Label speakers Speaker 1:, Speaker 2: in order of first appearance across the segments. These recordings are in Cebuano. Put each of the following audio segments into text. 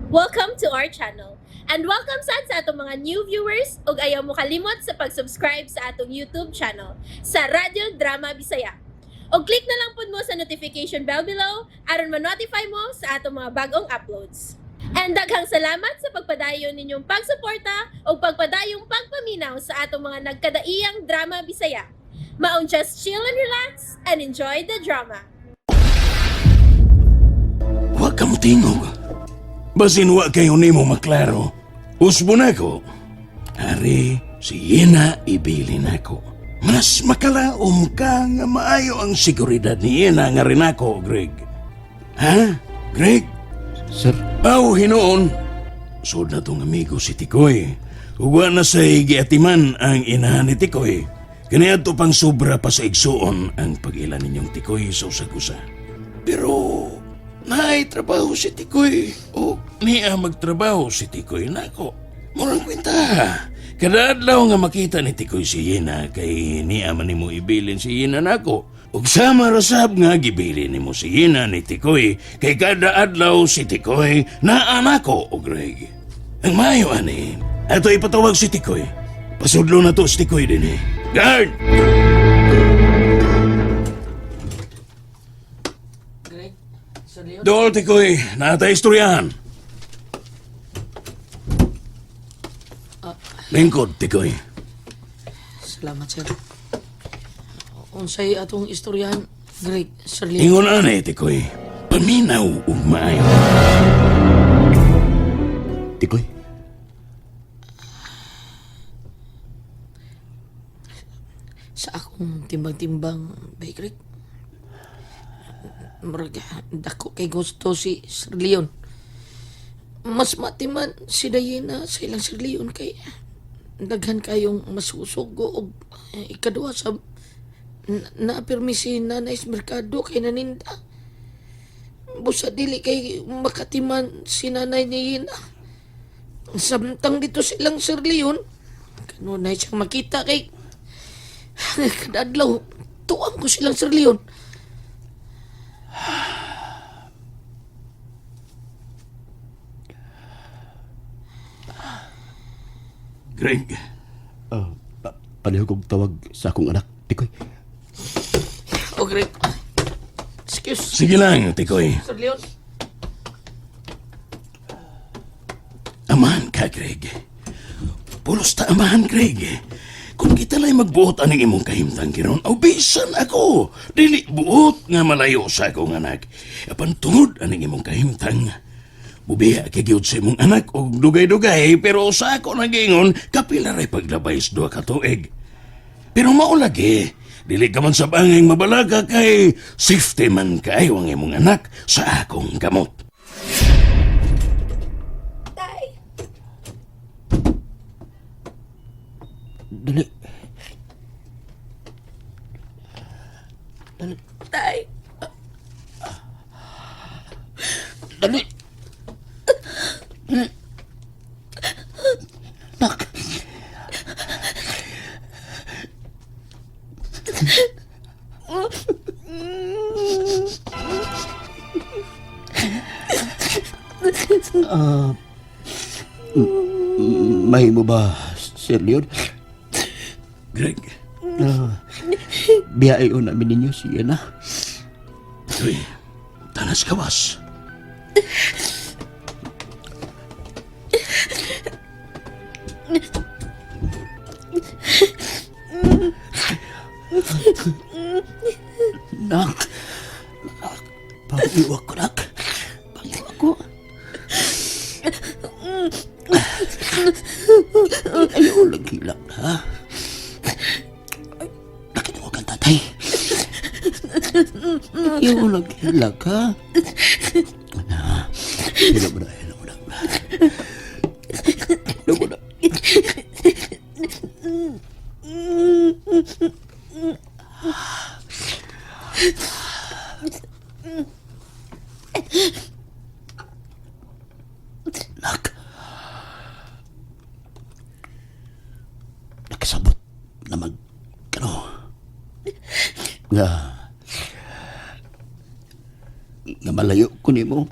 Speaker 1: Welcome to our channel. And welcome sad sa atong mga new viewers ug ayaw mo kalimot sa pag-subscribe sa atong YouTube channel sa Radyo Drama Bisaya. Og click na lang pud mo sa notification bell below aron ma-notify mo sa atong mga bagong uploads. And daghang salamat sa pagpadayon ninyong pagsuporta ug pagpadayong pagpaminaw sa atong mga nagkadaiyang drama Bisaya. Maong just chill and relax and enjoy the drama.
Speaker 2: Wa ka mo tingog. Basin wa kayo nimo maklaro. Usbo na ko. Ari, si Yena ibilin ako. Mas makalaom ka nga maayo ang seguridad ni Yena nga rin ako, Greg. Ha? Greg?
Speaker 3: Sir,
Speaker 2: Aw, hinuon. Sud na tong amigo si Tikoy. Ugwa na sa giatiman ang inahan ni Tikoy. Kaniadto pang sobra pa sa igsuon ang pag-ila ninyong Tikoy sa usag-usa. Pero naay trabaho si Tikoy. O niya magtrabaho si Tikoy nako. Murang kwenta. Kada adlaw nga makita ni Tikoy si Yena kay niya man nimo ibilin si Yena nako. Ug sama rasab nga gibilin nimo si Yena ni Tikoy kay kada adlaw si Tikoy naa nako o Greg. Ang maayo ani, ato ipatawag si Tikoy. Pasudlo na to si Tikoy din eh. Guard!
Speaker 4: Greg, Sir Leon.
Speaker 2: Dol Tikoy, nata istoryahan. Lingkod, Tikoy.
Speaker 4: Salamat, sir. Unsay atong istoryahan, Greg, Sir Leon.
Speaker 2: Ingon ani, Tikoy. Paminaw ug maayo.
Speaker 3: Tikoy.
Speaker 4: Sa akong timbang-timbang, bay Greg. Murag, dako kay gusto si Sir Leon. Mas matiman si Dayena sa ilang Sir Leon kay daghan kayong masusugo og ikaduha sa naapirmi si Nanay sa merkado kay naninda. Busa dili kay makatiman si Nanay ni Yina. Samtang dito silang Sir Leon, kanunay siyang makita kay kada adlaw tuwang ko silang Sir Leon.
Speaker 2: Greg,
Speaker 3: Ah, palihog og tawag sa akong anak, Tikoy.
Speaker 4: O Greg, excuse,
Speaker 2: sige lang, Tikoy.
Speaker 4: Sir Leon.
Speaker 2: Amahan ka, Greg. Pulos ta amahan, Greg. Kung kita lay magbuot aning imong kahimtang kiron, aw bisan ako. Dili buot nga malayo sa akong anak. Apan tungod aning imong kahimtang, bubiya kay gyud sa imong anak og dugay-dugay, pero sa ako nagingon, kapila ray paglabay sa duha ka tuig. Pero mao lagi, dili ka man sa bangeng mabalaga kay safety man kaayo ang imong anak sa akong kamot.
Speaker 1: Tay!
Speaker 3: Dali.
Speaker 1: Tay!
Speaker 3: Dali. Dali. Nak. Ah, mahimo ba, Sir Leon?
Speaker 2: Greg,
Speaker 3: Uh, Biyae namin ninyo siya na.
Speaker 2: Uy, tanas kawas.
Speaker 3: Nak. Nak. Pangiwa ko, nak. Pangiwa ko. Ayaw lang hilak, ha? Nakinuha kang tatay. Ayaw lang hilak, ha? Na, hilak mo na, hilak mo na. Hilak mo na. Nak. Nakasabot na mag... Kano? Nga... Nga malayo ko nimo.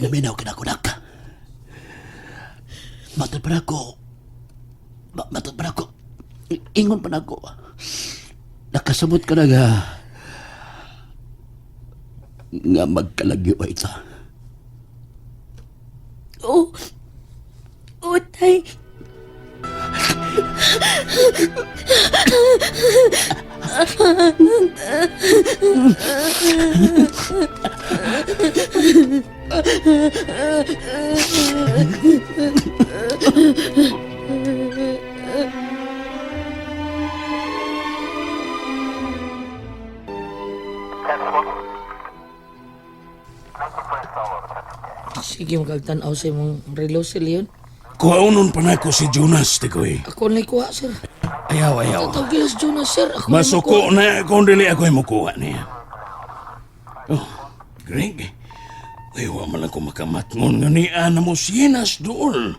Speaker 3: Naminaw ka na ako, nak. Matod pa na ako. Matod pa na ako. Ingon pa na ako. Nakasabot ka na nga nga magkalagyo ba ita.
Speaker 1: Oo. Oo, tay.
Speaker 4: Sige, magkagtanaw sa imong relo, Sir Leon.
Speaker 2: Kuhaunon pa nako si Jonas, Tikoy.
Speaker 4: Ako na kuha, sir.
Speaker 2: Ayaw, ayaw.
Speaker 4: Tatawag gilas Jonas, sir. Ako na
Speaker 2: Masuko na kung dili ako'y mukuha niya. Oh, Greg. Ay, wa man lang ko makamatngon nga ni Ana mo sinas dool.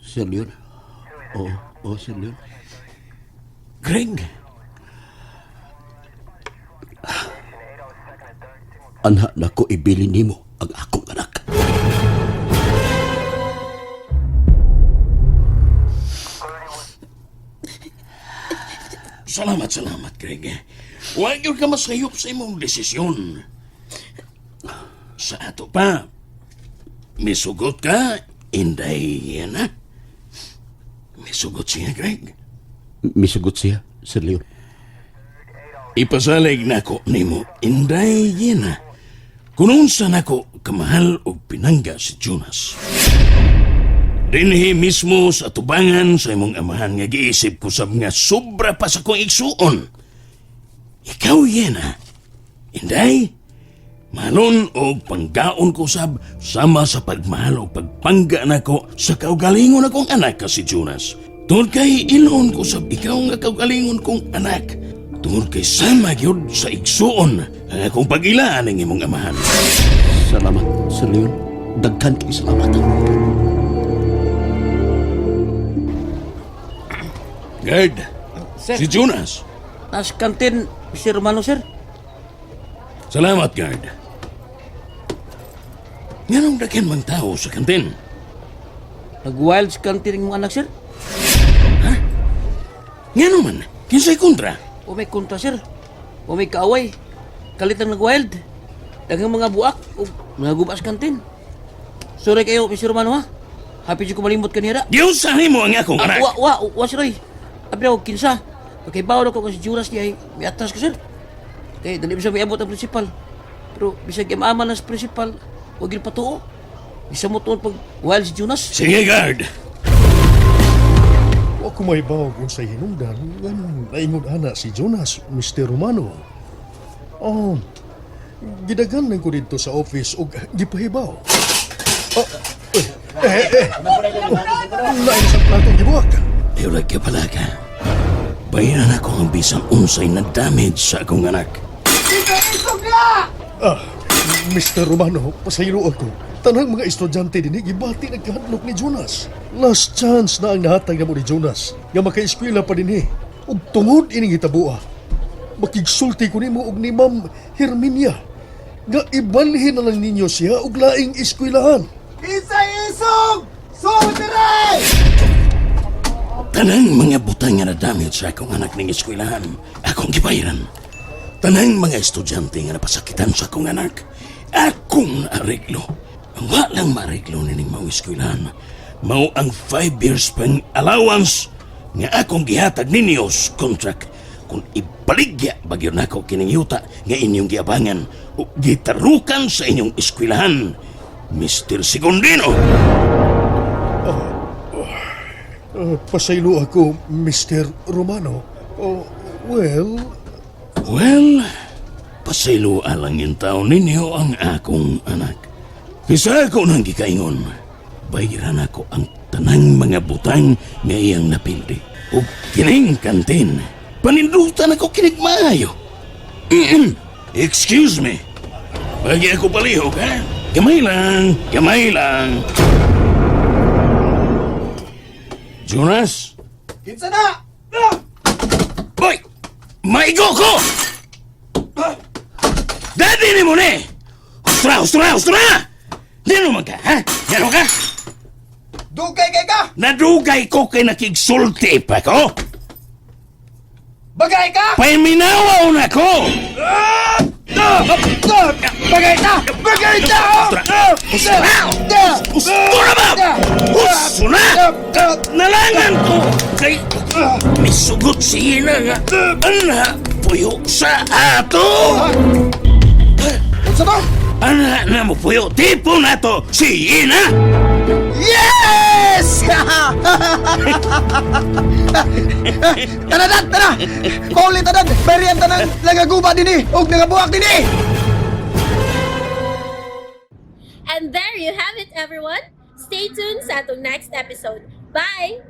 Speaker 3: Sir Leon. Oo, oo, Sir Leon.
Speaker 2: Greg,
Speaker 3: Anha na ko ibilin nimo ang akong anak.
Speaker 2: Salamat, salamat, Greg. Huwag yun ka masayop sa imong desisyon. Sa ato pa, misugot ka, inday yan ha. Misugot siya, Greg.
Speaker 3: Misugot siya, Sir Leon.
Speaker 2: Ipasalig nako nimo, inday yan ha. Kung unsa nako kamahal og pinangga si Jonas. Dinhi mismo sa tubangan sa imong amahan nga giisip ko sab nga sobra pa sa kong igsuon. Ikaw yan ha. Inday, mahalon og panggaon ko sab sama sa pagmahal og pagpangga nako sa kaugalingon akong anak ka si Jonas. Tungod kay ilon ko sab ikaw nga kaugalingon kong anak. Tungod kay sama gyud sa igsuon ang akong pag-ilaan ng imong amahan.
Speaker 3: Salamat, Sir Leon. Daghan kay salamat.
Speaker 2: Guard,
Speaker 5: Sir.
Speaker 2: si Jonas.
Speaker 5: Nasa kantin, Mr. Romano, sir.
Speaker 2: Salamat, guard. Nganong daghan mang tao sa kantin?
Speaker 5: Nag-wild sa kantin ng mga anak, sir.
Speaker 2: Ngano man, kinsay kontra?
Speaker 5: O may kontra, sir. O may kaaway. Kalit ang nag-wild. Daghang mga buak o mga guba sa kantin. Sorry kayo, Mr. Romano, ha? Happy ko malimot kanira.
Speaker 2: Diyos sa mo ang akong
Speaker 5: Ah,
Speaker 2: anak.
Speaker 5: wa, wa, wa, sir, oy. Abi ako, kinsa. Pagkaibaw na ko kasi Juras niya, ay may atras ko, sir. Kaya dali bisa may abot ang principal. Pero bisag imama na sa principal, huwag yun patuo. Bisa mo tuon pag wild si Jonas.
Speaker 2: Sige, guard.
Speaker 6: Wa ko mahibaw kung sa hinungdan nganong naingon ana si Jonas, Mr. Romano. Oh, gidagan lang ko dito sa office og gipahibaw. Oh, eh, eh, eh. Oh, lain sa platong gibuak.
Speaker 2: Ayaw ka pala ka. Bayaran ako ang bisan unsay na damage sa akong anak.
Speaker 6: Ah, Mr. Romano, pasaylo ako. Tanang mga estudyante dinhi gibati nagkahadlok ni Jonas. Last chance na ang nahatag namo ni Jonas nga makaeskwela pa dinhi. Ug tungod ining hitaboa, makigsulti ko nimo og ni Ma'am Herminia nga ibalhin na lang ninyo siya og laing eskwelahan.
Speaker 2: Tanang mga butang nga na-damage sa akong anak ning eskwelahan, akong gibayaran. Tanang mga estudyante nga napasakitan sa akong anak, akong naareglo. Ang wa lang maareglo nining maong eskwelahan, mao ang 5 years pang allowance nga akong gihatag ninyo sa contract kung ibaligya bagyo nako kining yuta nga inyong giabangan o gitarukan sa inyong eskwelahan, Mr. Segundino.
Speaker 6: Pasaylo ako, Mr. Romano. Oh, well,
Speaker 2: Well, pasaylo alang yung taon ninyo ang akong anak. Isa ako nang gikaingon. Bayaran ako ang tanang mga butang nga iyang napildi. O kining kantin. Panindutan ako kinig maayo. Excuse me. Bagi ako palihog, ha? Gamay lang, gamay lang. Jonas?
Speaker 7: Kinsa na?
Speaker 2: Boy! Maigo ko! Daddy ni mo ni! Ustra, ustra, ustra! Ngano man ka, ha? Ngano ka?
Speaker 7: Dugay kay ka!
Speaker 2: Nadugay ko kay nakigsulti pa ko.
Speaker 7: Bagay ka!
Speaker 2: Paminawaw na ko!
Speaker 7: Bagay ta! Bagay ta!
Speaker 2: Ustra! Ustra ba? Ustra! Nalangan ko kay misugot siya nga anha puyo sa ato.
Speaker 7: Unsa ba?
Speaker 2: Anha na mo puyo tipo na to si Ina.
Speaker 7: Yes! Tara dan, tara! Kauli tanan, bariyan tanan langaguba dinhi ug nangabuak dinhi.
Speaker 1: And there you have it, everyone. Stay tuned sa atong next episode. Bye!